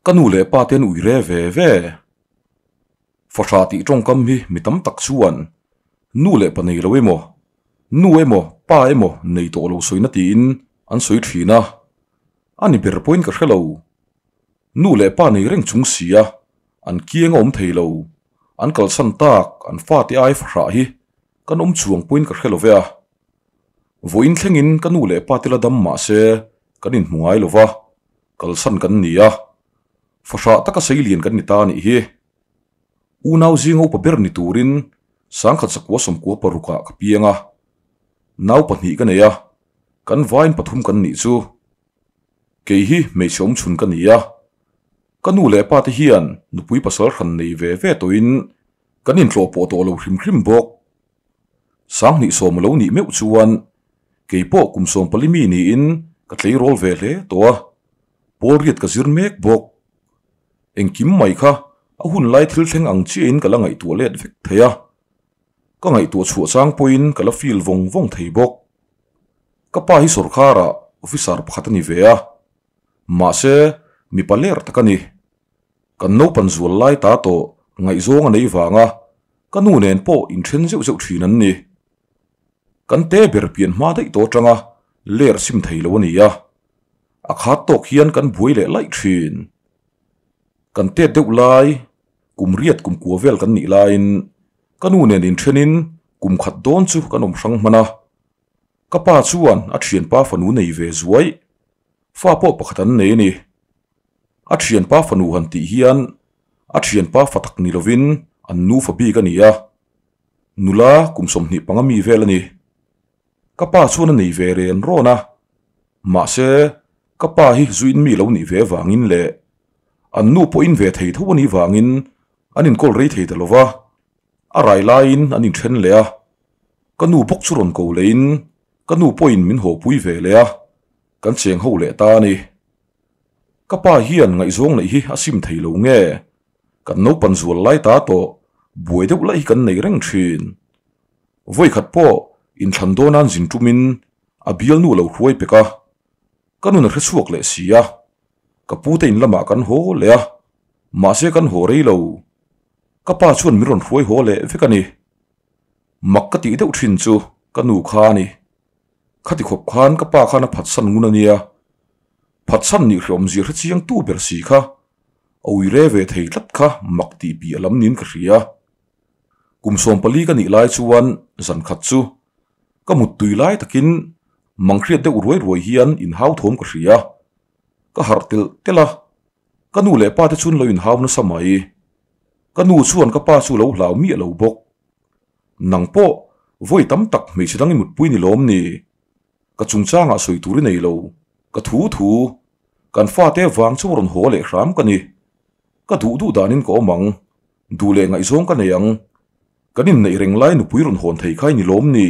Ka nu leh pa te an ui re ve ve. Fahrah tih tawngkam hi mi tam tak chuan nu leh pa nei lo emaw, nu emaw pa emaw nei tawh lo sawina tiin an sawi thin a, a ni ber pawhin ka hre lo. Nu leh pa nei reng chung sia an kiang a awm thei lo, an kalsan tak an fate ai fahrah hi kan awm chuang pawhin ka hre lo ve a. Vawiin thlengin ka nu leh pa te la dam mah se kan inhmu ngai lo va, kalsan kan ni a, fahrah taka sei lian kan ni ta a nih hi. Unau zinga upa ber ni turin sangkhat zakua sawmkua parukah ka piang a, nau pahnih ka nei a, kan vain pathum kan nih chu. Kei hi hmeichhe awmchhun ka ni a, ka nu leh pa te hian nupui pasal hran nei ve ve tawhin kan intlawh pawh tawh lo hrim hrim bawk. Sanghnih sawm a lo nih meuh chuan kei pawh kum sawmpali mi niin ka tleirawl ve hle tawh a, pawl riat ka zir mek bawk. Engkim mai kha a hun lai thil thleng ang chiahin ka la ngaihtuah let vek thei a, ka ngaihtuah chhuah chang pawhin ka la feel vawng vawng thei bawk. Ka pa hi sawrkharah officer pakhat a ni ve a, mahse mipa ler tak a ni. Kan naupan zual lai ta tawh ngaihzawng a nei vanga ka nu nen pawh inthen zeuh zeuh thin an ni. Kan te ber pian hma daih tawh atanga ler sim thei lo a ni a, a khat tawk hian kan buai leh laih thin. Kan tet deuh lai, kum riat kum kua vel kan nih laiin ka nu nen inthenin kum khat dawn chu kan awm hrang hman a. Ka pa chuan a thianpa fanu nei ve zuai, fa pawh pakhat an nei a ni. A thianpa fanu han tih hian a thianpa fa tak ni lovin an nufa bik a ni a, nula kum 25 mi vel a ni. Ka pa chuan a nei ve ren rawn a, mahse ka pa hi zuin mi lo nih ve vangin leh an nu pawhin ve thei tho a nih vangin an inkawl rei thei ta lova, a rai laiin an inthen leh a, ka nu bawk chu rawn ko lehin ka nu pawhin min hawpui ve leh a, kan cheng ho leh ta a ni. Ka pa hian ngaihzawng neih hi a sim thei lo nge? Kan naupan zual lai ta tawh buai deuh laih hi kan nei reng thin. Vawikhat pawh inthlan dawnan zin tumin a bialnu a lo hruai pek a, ka nun a hre chhuak leh si a, ka pute in lamah kan haw leh a, mahse kan haw rei lo. Ka pa chuan min rawn hruai haw leh vek a ni. Mak ka tih deuh thin chu ka nu kha a ni. Khati khawp khan ka pa khan a phatsan ngun a nia. Phatsan nih hreawmzia hre chiang tu ber si kha a ui re ve thei tlat kha mak tih piah lam niin ka hria. Kum 14 ka nih lai chuan zan khat chu ka muttui lai takin manghriat deuh ruai ruai hian inhau thawm ka hria. Ka harh telh telh a, ka nu leh pa te chuan lo inhau nasa mai. Ka nu chuan ka pa chu lo hlau miah lo bawk. Nang pawh vawi tam tak hmeichhe dang i mutpui ni lawm ni? Ka chungchangah sawi tur i nei lo. Ka thu thu, kan fate vang chu rawn haw leh hram ka ni. Ka duh duh danin ka awm ang, duh leh ngaihzawng ka nei ang. Kan inneih reng lai nupui rawn hawn thei kha i ni lawm ni?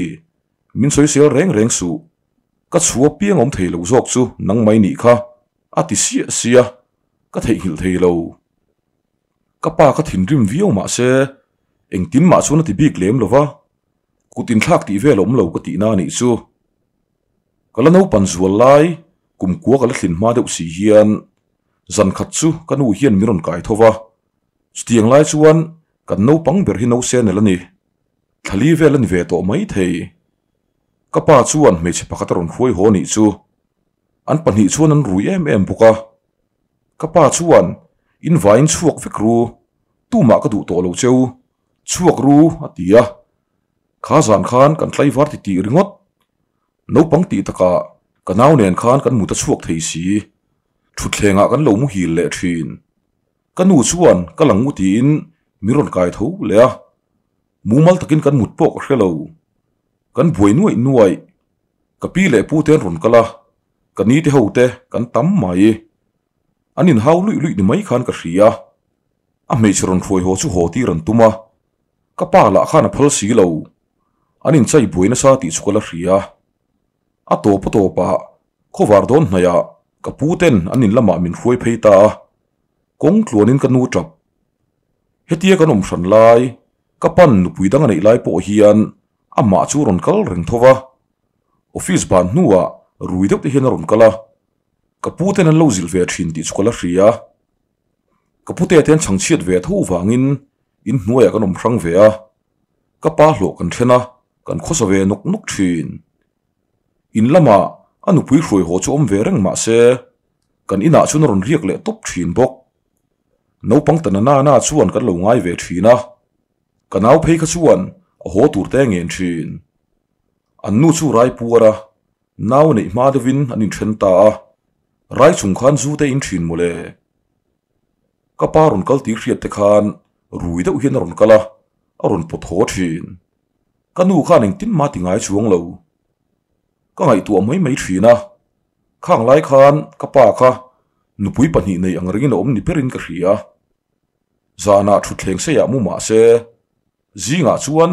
Min sawisel reng reng suh. Ka chhu apiang awm thei lo zawk chu nang mai nih kha, a ti siah siah. Ka theihnghilh thei lo. Ka pa ka thinrim viau mah se, engtin mah chuan a ti bik lem lo va, kut inthlak tih vel a awm lo ka tihna a nih chu. Ka la naupan zual lai, kum kua ka la thlin hma deuh si hian zan khat chu ka nu hian min rawn kai tho va, chutiang lai chuan kan naupang ber hi Nosenel a ni. Thlali vel a ni ve tawh mai thei. Ka pa chuan hmeichhe pakhat a rawn hruai haw nih chu. An pahnih chuan an rui em em bawk a. Ka pa chuan, In vaiin chhuak vek ru, tumah ka duh tawh lo cheu, chhuak ru, a ti a. Kha zan khan kan tlaivar ti tih ringawt. Naupang tih takah ka nau nen khan kan mut a chhuak thei si. Thutthlengah kan lo muhil leh thin. Ka nu chuan ka lang u tiin min rawn kai tho leh a. Mumal takin kan mut pawh ka hre lo. Kan buai nuaih nuaih. Ka pi leh pu te an rawn kal a, ka ni te ho te kan tam mai. An inhau luih luih ni mai khan ka hria. A hmeichhe rawn hruai haw chu haw tir an tum a, ka pa lah khan a phal si lo. An inchai buai nasa tih chu ka la hria. A tawp a tawpah khawvar dawn hnaihah ka pu ten an in lamah min hruai phei ta a, kawng tluanin ka nu tap. Hetia kan awm hran lai, ka pan nupui dang a neih lai pawh hian amah chu rawn kal reng tho va. Office ban hnuah rui deuh te hian a rawn kal a, ka pu ten an lo zilh ve thin tih chu ka la hria. Ka pute te an chhangchhiat ve tho vangin in hnuaiah kan awm hrang ve a, ka pa hlawh kan then a, kan khawsa ve nawk nawk thin. In lamah a nupui hruai haw chu awm ve reng mah se, kan inah chuan a rawn riak leh tawp thin bawk. Naupang ta na na na chuan kan lo ngai ve thin a, ka nau phei kha chuan a haw tur te ngen thin. An nu chu rai puar a, nau neih hma deuhin an inthen ta a, rai chung khan zu te in thin mawle. Ka pa rawn kal tih hriat te khan rui deuh hian a rawn kal a, a rawn pawt haw thin. Ka nu khan engtin mah ti ngai chuang lo. Ka ngaihtuah mai mai thin a, khang lai khan ka pa kha nupui pahnih nei ang rengin a awm ni berin ka hria. Zanah thutthleng seiah mu mah se, zingah chuan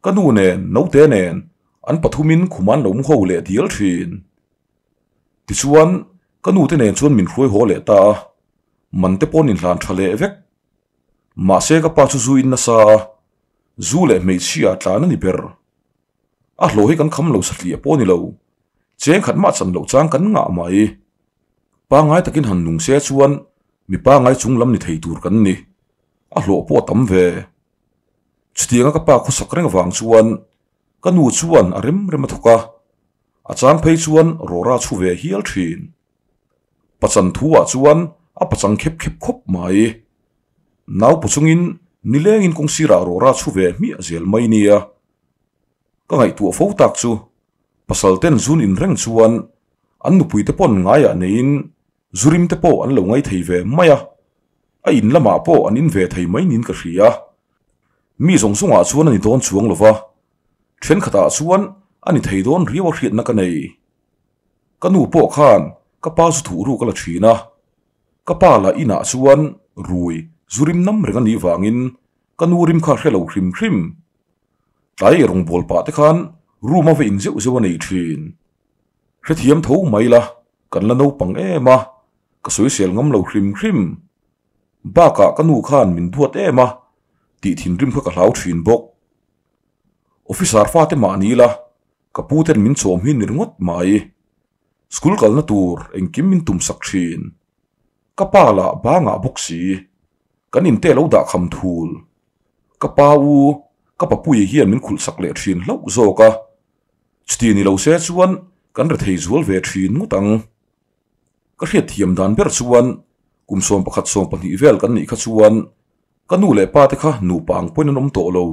ka nu nen naute nen an pathumin khum an lo mu ho leh dial thin. Tichuan ka nu te nen chuan min hruai haw leh ta a, man te pawh an inhlan tha leh vek. Mahse ka pa chu zu in nasa a, zu leh hmeichhia tlan a ni ber. A hlawh hi kan kham lo satliah pawh a ni lo, cheng khat mah chan loh chang kan ngah mai. Pangngai takin han nung se chuan mi pangngai chung lam ni thei tur kan ni, a hlawh pawh a tam ve. Chutianga ka pa khawsak reng avang chuan ka nu chuan a rem rem a thawk a, a chang phei chuan rawra chhu ve hial thin. Pachan thu ah chuan a pachang khep khep khawp mai. Nau pu chungin nilengin kawng sirah rawra chhu ve hmiah zel mai nia. Ka ngaihtuah fo tak chu pasal ten zun in reng chuan an nupui te pawn ngaiah neiin zurim te pawh an lo ngai thei ve mai a, a in lamah pawh an in ve thei mai niin ka hria. Mi zawng zawngah chuan a ni dawn chuang lova, thenkhatah chuan a ni thei dawn riau a hriatna ka nei. Ka nu pawh khan ka pa zu thuh ruk a la thin a, ka pa lah inah chuan rui zu rim nam reng a nih vangin ka nu rim kha hre lo hrim hrim. Tlai eirawng bawl pah te khan room a va in zeuh zeuh a nei thin. Hrethiam tho mai la, kan la naupang em a, ka sawisel ngam lo hrim hrim. Bakah ka nu khan min duat em a, tih thinrim kha ka hlau thin bawk. Officer fate mahni la, Ka pu ten min chawm hi ni ringawt mai. School kalna tur engkim min tum sak thin. Ka pa lah bangah bawk si. Kan inte lo dah kham thul. Ka pa u, ka papuia hian min khulh sak leh thin hlauh zawk a. Chuti ni lo se chuan kan rethei zual ve thin ngawt ang. Ka hriatthiam dan ber chuan kum 11 12 vel kan nih kha chuan ka nu leh pa te kha nupa ang pawhin an awm tawh lo.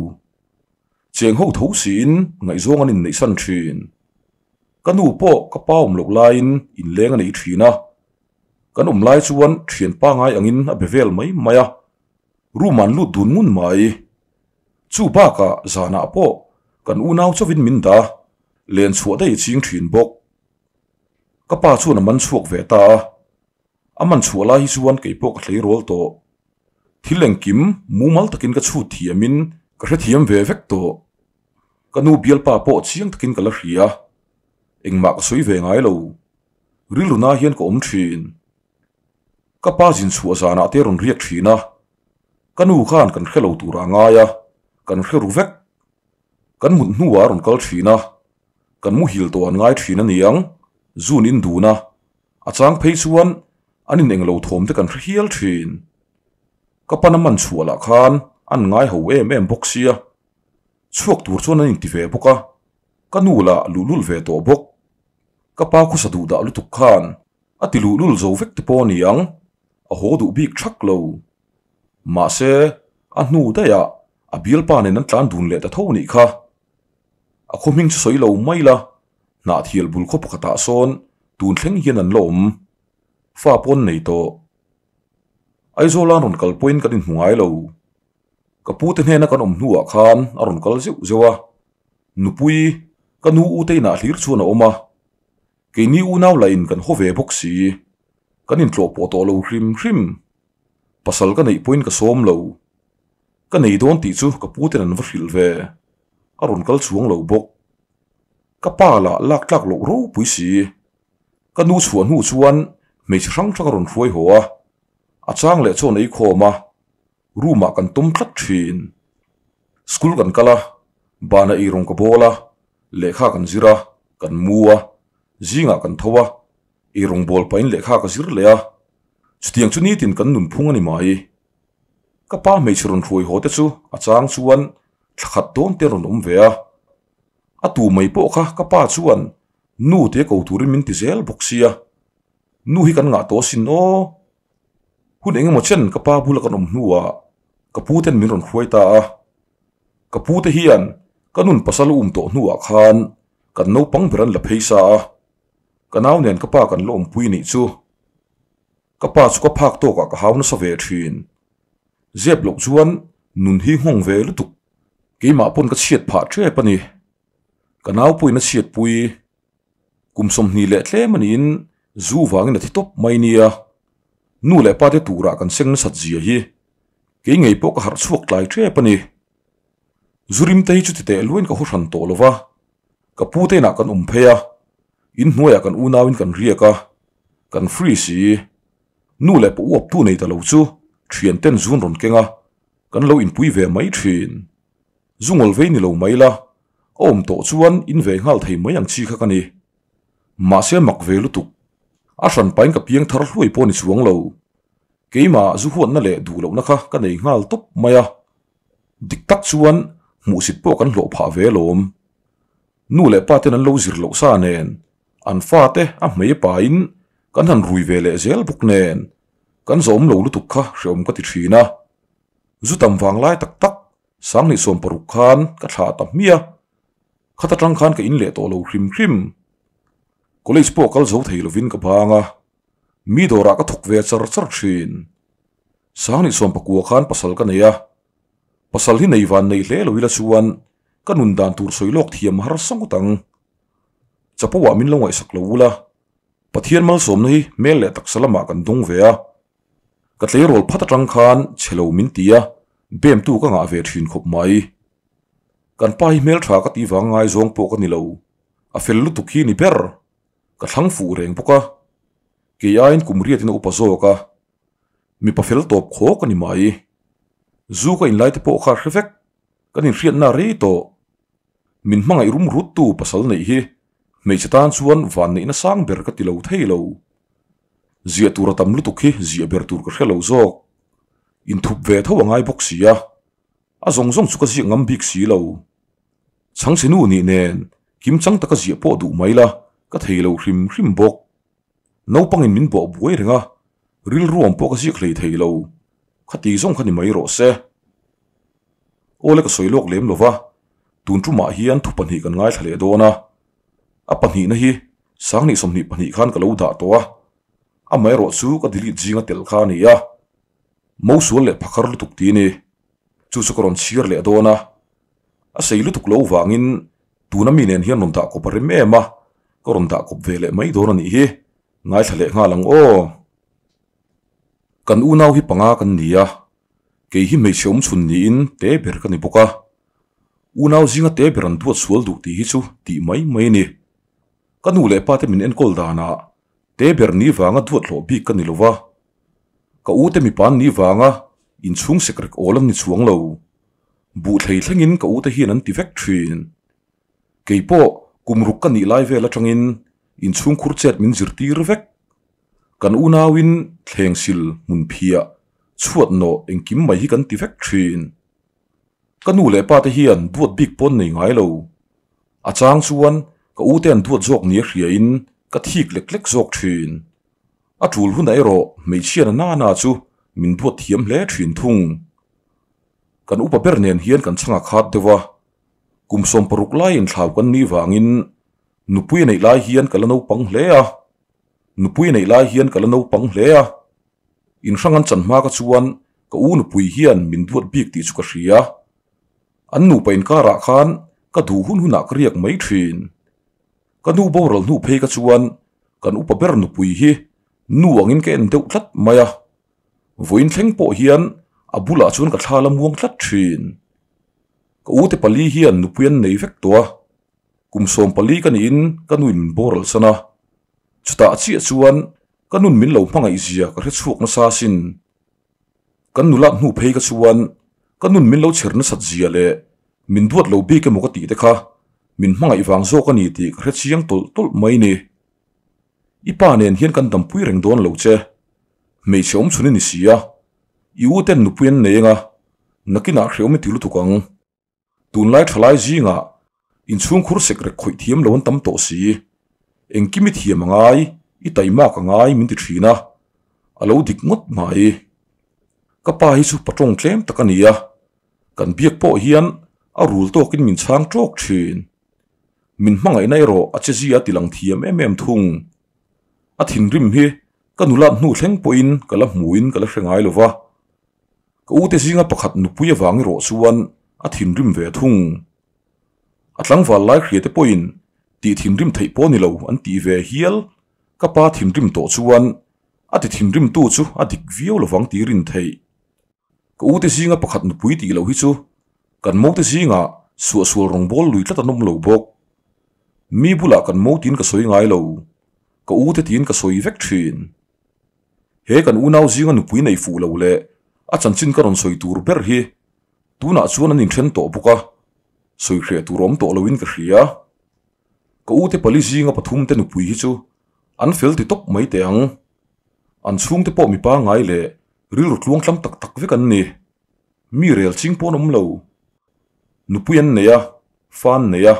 Cheng ho tho siin ngaihzawng an inneihsan thin. Ka nu pawh ka pa awm loh laiin inleng a nei thin a. Kan awm lai chuan thian pangai angin a be vel mai mai a, room an lut dun ngun mai. Chu bakah zanah pawh kan unau chauhin min dah len chhuah daih a ching thin bawk. Ka pa chuan a man chhuak ve ta a. A man chhuah lai hi chuan kei pawh ka tleirawl tawh. Thil engkim mumal takin ka chhut thiamin ka hrethiam ve vek tawh. Ka nu bialpa pawh chiang takin ka la hria. Engmah ka sawi ve ngai lo. Rilru na hian ka awm thin. Ka pa zin chhuah zanah te rawn riak thin a. Ka nu khan kan hre lo tur a ngai a, kan hre ru vek. Kan mut hnuah a rawn kal thin a. Kan muhil tawh an ngai thin a niang, zun in dun a. A chang phei chuan an in englo thawm te kan hre hial thin. Ka pan a man chhuah lah khan an ngai ho em em bawk sia. Chhuak tur chuan an inti ve bawk a, ka nu lah luhlul ve tawh bawk. Ka pa khusa duh dah lutuk khan a ti luhlul zo vek te pawh a ni ang, a haw duh bik thak lo. Mahse, a hnu daih ah a bialpa nen an tlan dun leh ta tho nih kha. A khaw hming chu sawi lo mai la, Hnahthial bul khaw pakhatah sawn tun thleng hian an la awm. Fa pawn nei tawh. Aizawla an rawn kal pawhin kan inhmu ngai lo. Ka pute hnena kan awm hnuah khan a rawn kal zeuh zeuh a. Nupui, ka nu u te inah hlir chuan a awm a. Keini unau lahin kan haw ve bawk si. Kan intlawh pawh tawh lo hrim hrim. Pasal ka neih pawhin ka sawm lo. Ka nei dawn tih chu ka puten an va hrilh ve. A rawn kal chuang lo bawk. Ka pa lah lak tlak loh ropui si. Ka nu chhuah hnu chuan hmeichhe hrang hrang a rawn hruai haw a, a chang leh chaw nei khawm a, room ah kan tum tlat thin. School kan kal a, banah eirawng ka bawl a, lehkha kan zir a, kan mu a, zingah kan tho a, eirawng bawl pahin lehkha ka zir leh a, chutiang chu nitin kan nunphung a ni mai. Ka pa hmeichhe rawn hruai haw te chu a chang chuan thla khat dawn te rawn awm ve a. A tu mai pawh kha ka pa chuan nu tia ko turin min ti zel bawk sia. Nu hi kan ngah tawh asin aw. Hun eng emaw chen ka pa bula kan awm hnuah ka pu ten min rawn hruai ta a. Ka pu te hian ka nun pasal a um tawh hnuah khan kan naupang ber an la phei sa a. Ka nau nen ka pa kan la awmpui nih chu. Ka pa chu ka phak tawkah ka hau nasa ve thin. Zep loh chuan nun hi nghawng ve lutuk. Keimah pawn ka chhiat phah tep a ni. Ka nau pawhin a chhiatpui. Kum 20 leh tlem a niin zu vangin a thi tawp mai nia. Nu leh pa te turah kan seng nasat zia hi. Kei ngei pawh ka harh chhuak tlai tep a ni. Zu rim te hi chuti teh luain ka haw hran tawh lo va. Ka pu te inah kan awm phei a, inhnuaiah kan unauin kan riak a, kan free si. Nu leh pa uaptu nei ta lo chu thian ten zun rawn keng a, kan lo inpui ve mai thin. Zu ngawl vei ni lo mai la, a awm tawh chuan in ve nghal thei mai ang chi kha ka ni. Mahse mak ve lutuk. A hran pain ka piang thar hluai pawh ni chuang lo. Keimah zu huatna leh duh lohna kha ka nei nghal tawp mai a. Dik tak chuan hmuhsit pawh kan hlawh phah ve alawm. Nu leh pa ten an lo zir loh sa nen, an fate a hmei pain kan han rui ve leh zel bawk nen, kan zawm lo lutuk kha hreawm ka ti thin a. Zu tam vang lai tak tak 2016 khan ka thlah ta hmiah. Khat atang khan ka in leh tawh lo hrim hrim. College pawh kal zo thei lovin ka bang a, mi dawrah ka thawk ve char char thin. 2019 khan pasal ka nei a, pasal hi nei van nei hle lo ila chuan ka nun dan tur sawi lawk thiam harsa ngawt ang. Chapo ah min lo ngaihsak lo ula, Pathian malsawmna hi hmel leh taksa lamah kan dawng ve a. Ka tleirawl phat atang khan chhe lo min ti a, bemtu ka ngah ve thin khawp mai. Kan pa hi hmeltha ka tih vang ngaizawng pawh ka ni lo, a fel lutuk hi ni ber. Ka thlang fuh reng bawk a, kei aiin kum riatin a upa zawk a. Mipa fel tawp khawk a ni mai. Zu ka inlai te pawh kha a hre vek. Kan inhriatna rei tawh. Min hmangaih rum ruttu pasal neih hi hmeichhe tan chuan vanneihna sang ber ka ti lo thei lo. Ziah tur a tam lutuk hi ziah ber tur ka hre lo zawk. Inthup ve tho a ngai bawk si a. A zawng zawng chu ka ziak ngam bik si lo. Chhangchhe nu nih nen kim chang taka ziah pawh duh mai la ka thei lo hrim hrim bawk. Naupangin min bawh buai reng a, rilruam pawh ka ziak hlei thei lo. Khati zawng kha ni mai rawh se. Awle ka sawi lawk lem lova, tun tumah hian thu pahnih kan ngaithla leh dawn a. A pahnihna hi 2022 khan ka lo dah tawh a, amaherawh chu ka delete zinga tel kha a ni a. Mosual leh phakar lutuk ti ni. Chu chu ka rawn chhiar leh dawn a. A sei lutuk lo vangin tuna mi nen hian rawn dah kawp a rem em a, ka rawn dah kawp ve leh mai dawn a nih hi. Ngaithla leh nghal ang aw. Kan unau hi panga kan ni a, kei hi hmeichhe awm chhun niin te ber ka ni bawk a. Unau zinga te ber an duat sual duh tih hi chu tih mai mai a ni. Ka nu leh pa te min enkawl danah te ber ni vanga duat hlawh bik ka ni lo va. Ka u te mipa an ni vanga inchhung sekrek awl an ni chuang lo. Buh thlei thlengin ka u te hian an ti vek thin. Kei pawh kum ruk ka nih lai vel atangin inchhung khur chet min zirtir vek. Kan unauin thleng sil hmun phiah chhuat nawh engkim mai hi kan ti vek thin. Ka nu leh pa te hian duat bik pawn nei ngai lo. A chang chuan ka u te an duat zawk nia hriain ka thik lek lek zawk thin. A tul hunah erawh hmeichhia na nana chu min duat thiam hle thin thung. Kan upa ber nen hian kan chhang a khat deuh a, kum 60 laiin thlau kan nih vangin nupui a neih lai hian ka la naupang hle a, nupui a neih lai hian ka la naupang hle a. Inhrang an chan hma ka chuan ka u nupui hian min duat bik tih chu ka hria. An nupa inkarah khan ka duh hun hunah ka riak mai thin. Ka nu boral hnu phei ka chuan kan upa ber nupui hi nu angin ka en deuh tlat mai a. Vawiin thleng pawh hian a bulah chuan ka thla la muang tlat thin. Ka u te pali hian nupui an nei vek tawh a, kum 14 ka niin ka nuin min boral san a. Chutah chiah chuan ka nun min lo hmangaih zia ka hre chhuak nasa sin. Kan nulat hnu phei ka chuan ka nun min lo chher nasat zia leh min duat lo bik emaw ka tih te kha min hmangaih vang zawk a ni tih ka hre chiang tawlh tawlh mai ni. I pa nen hian kan dampui reng dawn lo che. Hmeichhe awm chhun i ni si a. I u ten nupui an nei anga, nakinah hreawm i ti lutuk ang. Tunlai thalai zingah inchhungkhur sek rek khawih thiam lo an tam tawh si. Engkim i thiam a ngai, i taimak a ngai min ti thin a, a lo dik ngawt mai. Ka pa hi chu patawng tlem tak a ni a, kan biak pawh hian a rul tawkin min chhang tawk thin. Min hmangaihna erawh a chezia a tilang thiam em em thung. A thinrim hi ka nulat hnu thleng pawhin ka la hmuin ka la hre ngai lo va. Ka ute zinga pakhat nupui avang erawh chuan a thinrim ve thung. A tlangval lai hriate pawhin tih thinrim theih pawh ni lo an tih ve hial. Ka pa thinrim tawh chuan a ti thinrimtu chu a dik viau lovang tih rin theih. Ka ute zinga pakhat nupui tih loh hi chu kan mote zingah suahsual rawngbâwl lui tlat an awm lo bawk. Mi bulah kan mo tiin ka sawi ngai lo, ka ute tiin ka sawi vek thin. He kan unau zinga nupui nei fuh lo leh a chanchin ka rawn sawi tur ber hi tunah chuan an inthen tawh bawk a, sawi hreh tur awm tawh loin ka hria. Ka ute pali zinga pathumte nupui hi chu an fel ti tawp mai teh ang. An chhungte pawh mipa ngai leh rilru tluang tlam tak tak vek an ni. Mi rel ching pawh an awm lo. Nupui an nei a, fa an nei a,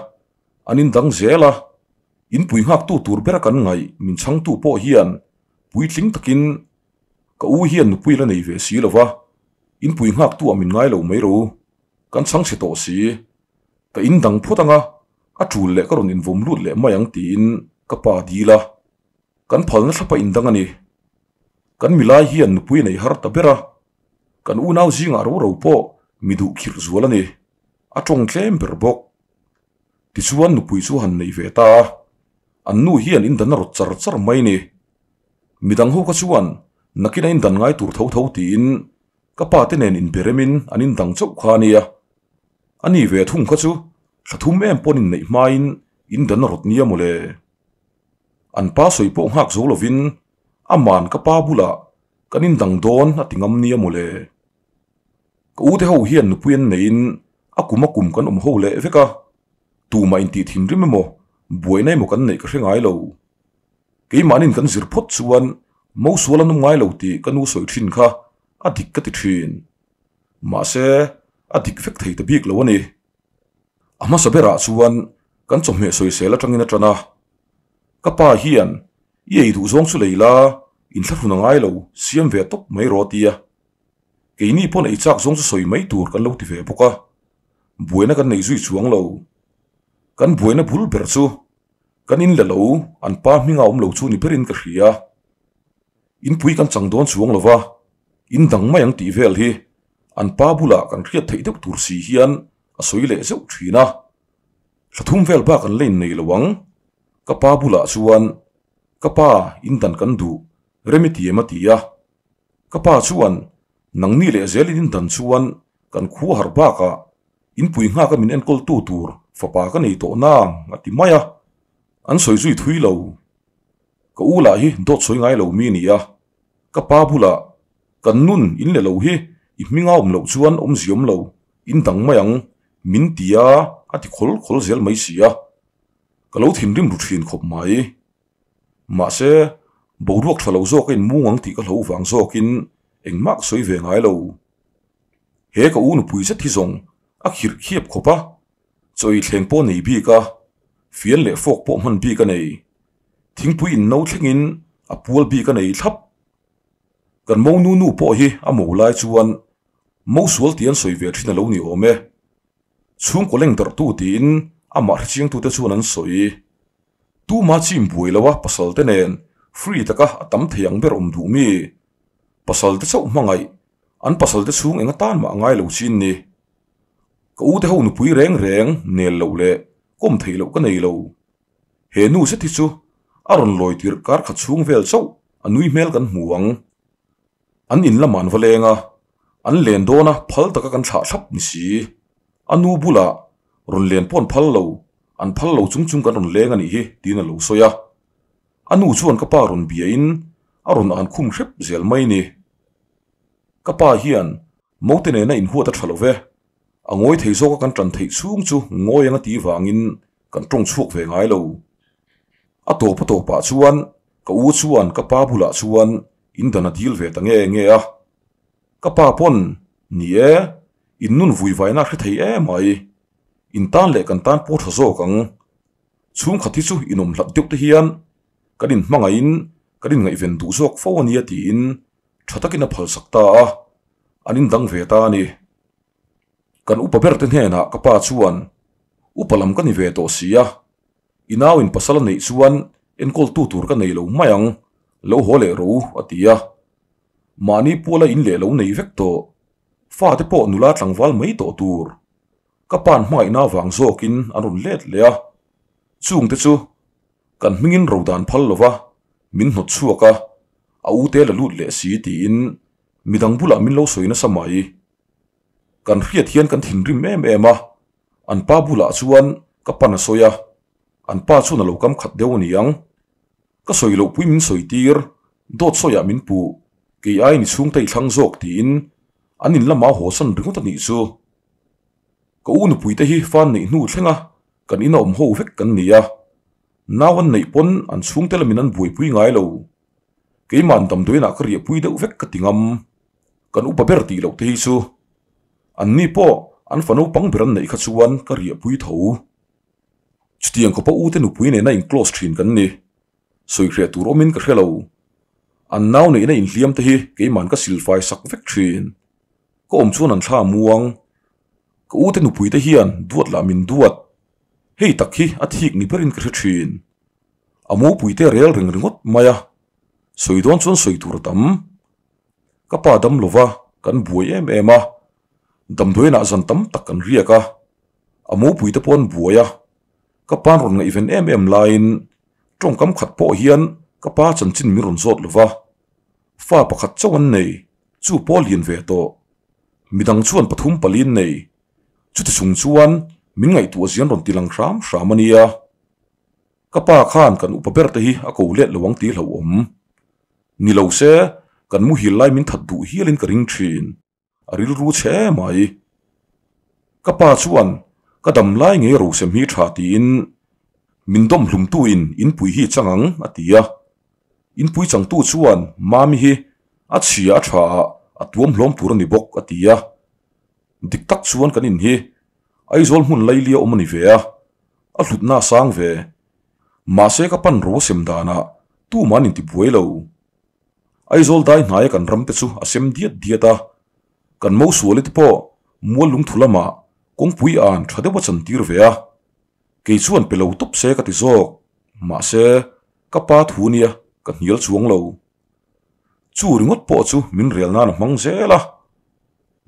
an indang zel a. Inpui nghaktu tur bera kan ngaih min chhangtu pawh hian puitling takin ka u hian nupui la nei ve si lo va, inpui nghaktu ah min ngai lo mai ro. Kan chhang chhe tawh si. Ka indang phawt anga a tul leh ka rawn invawm lut leh mai ang tiin ka pa dil a. Kan phalna thlapa indang a ni. Kan milai hian nupui a nei har ta ber a, kan unau zingah ro ro pawh mi duh khirh zual a ni. A tawng tlem ber bawk. Tichuan nupui chu han nei ve ta a, an nu hian indan a rawt char char mai ni. Midang ho kha chuan nakin a indan ngai tur tho tho tiin ka pa te nen inberemin an indang chauh kha a nia. A ni ve thung kha chu thla thum em pawn inneih hmain indan a rawt nia mawle. An pa sawi pawh nghak zo lovin aman ka pa bulah kan indang dawn a ti ngam nia mawle. Ka ute ho hian nupui an neiin a kum a kum kan awm ho leh vek a, tumah intih thinrim emaw buaina emaw kan neih ka hre ngai lo. Keimahnin kan zir phawt chuan mosual an awm ngai lo tih ka nu sawi thin kha a dik ka ti thin. Mahse a dik vek thei ta bik lo a ni. A hmasa berah chuan kan chawhmeh sawisel atangin a tan a, Ka pa hian i ei duh zawng chu lei la, inthlahrun a ngai lo, siam ve tawp mai rawh a ti a. Keini pawn ei chak zawng chu sawi mai tur kan lo ti ve bawk a, buaina kan nei zui chuang lo. Kan buaina bul ber chu kan in la lo, an pa hminga awm lo chu ni berin ka hria. Inpui kan chang dawn chuang lo va, in dang mai ang tih vel hi an pa bulah kan hriat theih deuh tur si hian a sawi leh zeuh thin a. Thla thum vel bak an la innei lo ang. Ka pa bulah chuan, Ka pa, in dan kan duh, rem i ti em a ti a. Ka pa chuan, Nangni leh zelin in dan chuan kan khua harh bakah inpui nghaka min enkawltu tur fapa ka nei tawh nang a ti mai a. An sawi zui thui lo. Ka u lah hi dawt sawi ngai lo mi a ni a. Ka pa bulah kan nun in le lo hi i hming a awm loh chuan awmzia awm lo, in dang mai ang, min ti a, a ti khawl khawl zel mai si a. Ka lo thinrim ru thin khawp mai. Mahse, boruak tha lo zawk a inmung ang tih ka hlo vang zawkin engmah ka sawi ve ngai lo. He ka u nupui zet hi zawng a khirh khiap khawp a, chaw ei thleng pawh nei bik a, fian leh fawk pawh hman bik a nei. Thingpui in no thlengin a pual bik a nei thlap. Kan mo nu nu pawh hi a mo lai chuan mo sual tih an sawi ve thin a lo ni awm e. Chhungkaw leng darhtu tiin amah hrechiangtute chuan an sawi. Tuma chim buai lo a pasal te nen free taka a tam thei ang ber awm duh mi? Pasal te chauh hmangaih an pasal te chhung eng atan mah a ngai lo chin ni. Ka u te ho nupui reng reng nel loh leh kawm theih loh ka nei lo. He nu zet hi chu a rawn lawi tirh kar khat chhung vel chauh a nui hmel kan hmu ang. An in lamah an va leng a, an len dawn a phal taka kan thlah thlap ni si. A nu bulah rawn len pawh an phal lo, an phal lo chung chung kan rawn leng a nih hi tiin a lo sawi a. A nu chuan ka pa rawn biain a rawn an khum hrep zel mai ni. Ka pa hian Mote nena inhuat a tha lo ve. A ngawi thei zawka kan tan theih chhung chu ngawi anga ti vangin kan tawng chhuak ve ngai lo. A tawp a tawpah chuan ka u chuan ka pa bulah chuan in dan a dil ve ta nge nge a. Ka pa pawn, Ni e, in nun vuivaina a hre thei em mai. In tan leh kan tan pawh tha zawk ang. Chhungkhat hi chu inawm hlat deuh te hian kan inhmangaihin kan inngaihven duh zawk fo a nia tiin tha takin a phalsak ta a, an indang ve ta a ni. Kan upa ber te hnenah ka pa chuan, Upa lam ka ni ve tawh si a, i nau in pasal a neih chuan enkawltu tur ka nei lo mai ang, lo haw leh rawh u, a ti a. Mahni puala in leh lo nei vek tawh, fate pawh nula tlangval mai tawh tur. Ka pa'n hmangaihna avang zawkin an rawn let leh a, chungte chu kan hmingin ro dan phal lova min hnawt chhuak a, a ute la lut leh si tiin midang bulah min lo sawi nasa mai. Kan hriat hian kan thinrim em em a, an pa bulah chuan ka pan a sawi a, an pa chuan a lo kam khat deuh a ni ang. Ka sawi loh pui min sawi tir, dawt sawiah min puh, kei ai ni chhungte i thlang zawk tiin an in lamah haw san ringawt a nih chu. Ka u nupui te hi fan neih hnu thlenga kan ina awm ho vek kan ni a, nau an neih pawn an chhungte lamin an buaipui ngai lo. Keimah damdawiinah ka riahpui deuh vek ka ti ngam. Kan upa ber tih loh te hi chu an ni pawh an fa naupang ber an neih kha chuan ka riahpui tho. Chutiang khawpa u te nupui nena in close thin kan ni. Sawi hreh tur awmin ka hre lo. An nau neihna inhliam te hi keiman ka silfai sak vek thin. Ka awm chuan an thla muang. Ka u te nupui te hian duat lah min duat. Hei tak hi a thik ni berin ka hre thin. A mupui te rel reng ringawt mai a, sawi dawn chuan sawi tur a tam. Ka pa dam lova kan buai em em a, damdawiinah zan tam tak kan riak a, a mupui te pawh an buai a, ka pa'n rawn ngaihven em em laiin tawngkam khat pawh hian ka pa chanchin min rawn zawt lova, fa pakhat chauh an nei, chu pawh lian ve tawh. Midang chuan pathum paliin nei, chuti chung chuan min ngaihtuah zian rawn ti lang hram hram a nia. Ka pa khan kan upa ber te hi a ko let lo ang tih hlauhawm. Ni lo se, kan muhil lai min that duh hialin ka ring thin. A rilru chhe mai. Ka pa chuan ka dam lai ngei rosem hi tha tiin min dawm hlumtu in inpui hi chang ang a ti a. Inpui changtu chuan Mami hi a chhia a tha ah a tuam hlawm tur a ni bawk a ti a. Dik tak chuan kan in hi Aizawl hmun lailia awm a ni ve a, a hlutna a sang ve. Mahse ka pan ro a sem danah tuman in ti buai lo. Aizawl dai hnaia kan ram te chu a sem diat diat a, kan mosuali te pawh mual lungthu lamah kawngpui an tha deuh a chantir ve a. Kei chuan pe lo tawp se ka ti zawk, mahse ka pa thu nia ka hnial chuang lo. Chu ringawt pawh chu min rel nan a hmang zel a,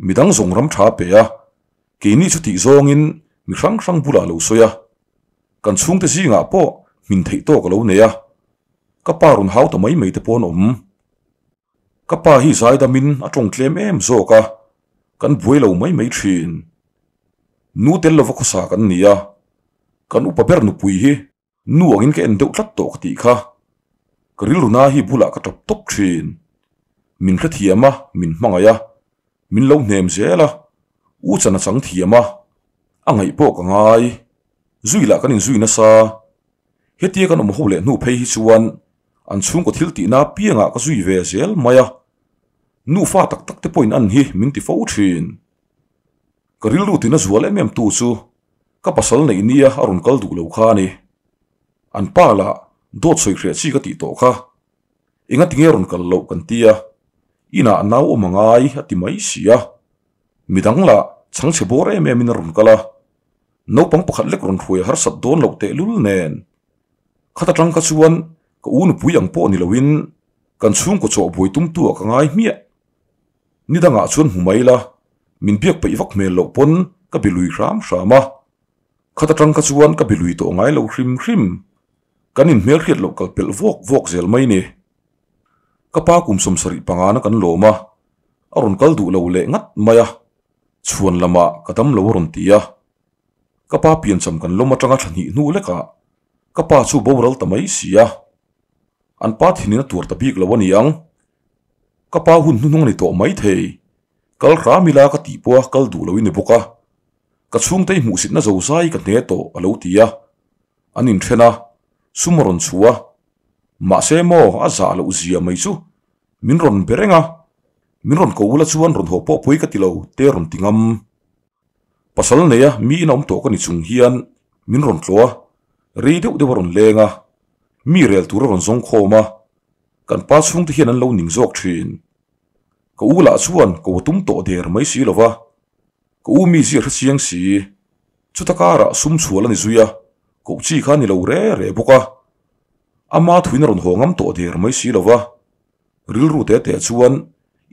midang zawng ram tha pe a, Keini chu tih zawngin mi hrang hrang bulah a lo sawi a, kan chhungte zingah pawh hmin theih tawk a lo nei a, ka pa rawn hau ta mai mai te pawh an awm. Ka pa hi zaidamin a tawng tlem em zawk a, kan buai lo mai mai thin. Nu tel lova khawsa kan ni a, kan upa ber nupui hi Nu angin ka en deuh tlat tawh ka tih kha. Ka rilru na hi bulah ka tap tawp thin. Min hrethiam a, min hmangaih a, min lo hnem zel a, u chan a chang thiam a, a ngaih pawh ka ngai. Zui lah kan inzui nasa. Hetia kan awm ho leh hnu phei hi chuan an chhungkaw thil tihna apiangah ka zui ve zel mai a. Nufa tak tak te pawhin an hi min ti fo thin. Ka rilru tina zual em em tu chu Ka pasal neih nia a rawn kal duh lo kha a ni. An pa lah dawt sawi hreh chi ka tih tawh kha. Enga tinge rawn kal loh kan ti a, inah nau awm a ngai a ti mai si a. Midang lah chhangchhe bawr em em in a rawn kal a, naupang pakhat lek rawn hruai harsat dawn loh tehlul nen. Khat atang kha chuan ka u nupui ang pawh ni loin kan chhungkaw chawh buai tumtu ah ka ngai hmiah. Ni dangah chuan hmu mai la, min biak peih vak hmel loh pawn ka bi lui hram hram a. Khat atang kha chuan ka bi lui tawh ngai lo hrim hrim. Kan inhmelhriat loh kal pelh vawk vawk zel mai ni. Ka pa kum 75 na kan lawm a, a rawn kal duh lo leh ngat mai a, chhuan lamah ka dam lo a rawn ti a. Ka pa piancham kan lawm atanga thla hnih hnu lekah ka pa chu boral ta mai si a. An pa thinin a tuar ta bik lo a ni ang. Ka pa hun hnuhnung a ni tawh mai thei. Kal hram ila ka tih pawha kal duh lo i ni bawk a. Ka chhungte i hmuhsitna zo zai ka hne tawh a lo ti a. An inthen a, sum a rawn chhuah a. Mahse maw a zah loh zia mai chu min rawn be reng a. Min rawn ko ula chuan rawn haw pawh pawi ka ti lo te rawn ti ngam. Pasal neia mi in a awm tawh ka ni chung hian min rawn tlawh a, rei deuh deuh a rawn leng a, mi rel tur a rawn zawng khawm a, kan pa chhungte hian an lo ning zawk thin. Ka u lah chuan ko a tum tawh der mai si lova, ka u mi zia hre chiang si. Chuta karah sum chhual a ni zui a, koh chi kha a ni lo re re bawk a. Ama thuin a rawn haw ngam tawh der mai si lova, rilru te te chuan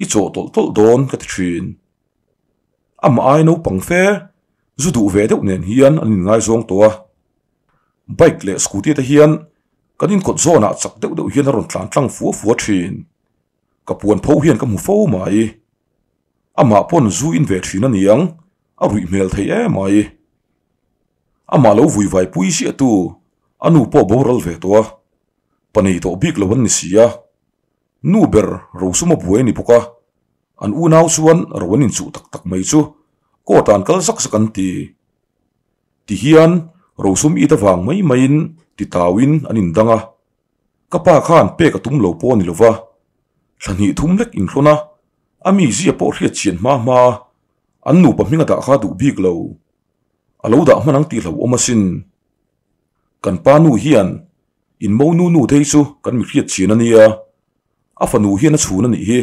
i chawh tawlh tawlh dawn ka ti thin. Amah ai naupang fe, zu duh ve deuh nen hian an inngaizawng tawh a. Bike leh scooty te hian kan inkawt zawnah chak deuh deuh hian a rawn tlan tlang fua fua thin. Ka puan pho hian ka hmu fo mai. Amah pawn zu in ve thin a niang, a ruih hmel thei em mai. Amah lo vui vai pui ziah tu, a nu pawh boral ve tawh a. Pa nei tawh bik lo an ni si a. Nu ber rosum a buai a ni bawk a, an unau chuan ro an inchuh tak tak mai chu court ah an kal zak zak an ti. Tihian rosum it avang mai maiin titauin an indang a, ka pa khan pek a tum lo pawh a ni lova, thla hnih thum lek inhrawn a, a mi zia pawh hriat chian hma hma an nupa hming a dah kha duh bik lo. A lo dah hman ang tih hlauhawm asin. Kan pa nu hian In mo nu nu te hi chu kan mi hriat chian a nia, a fanu hian a chhun a nih hi,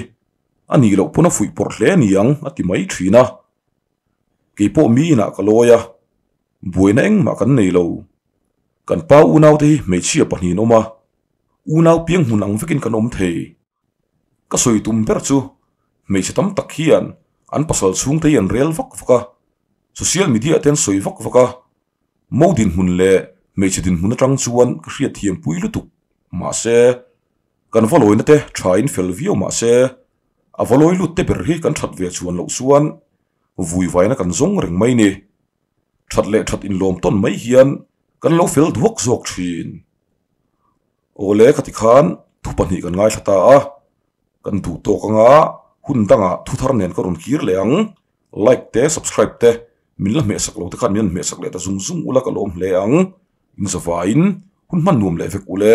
a nih loh pawn a fuih pawrh hle a ni ang a ti mai thin a. Kei pawh mi inah ka lawi a, buaina engmah kan nei lo. Kan pa unau te hi hmeichhia pahnihin awm a, unau piang hmun ang vekin kan awm thei. Ka sawi tum ber chu hmeichhe tam tak hian an pasal chhungte hi an rel vak vak a, social media te an sawi vak vak a, Mo dinhmun leh hmeichhe dinhmun atang chuan ka hriat thiam pui lutuk. Mahse, kan va lawina te thain fel viau mahse, a va lawi lut te ber hi kan that ve chuan loh chuan vui vaina kan zawng reng mai ni. That leh that inlawm tawn mai hian kan lo fel duak zawk thin. Awle khati khan thu pahnih kan ngaithla ta a, kan duh tawk anga hun dangah thu thar nen ka rawn kir leh ang. Like te subscribe te min la hmehsak lo te khan min han hmehsak leh ta zung zung ula ka lawm hle ang. In zavaiin hun hman nuam leh vek ule.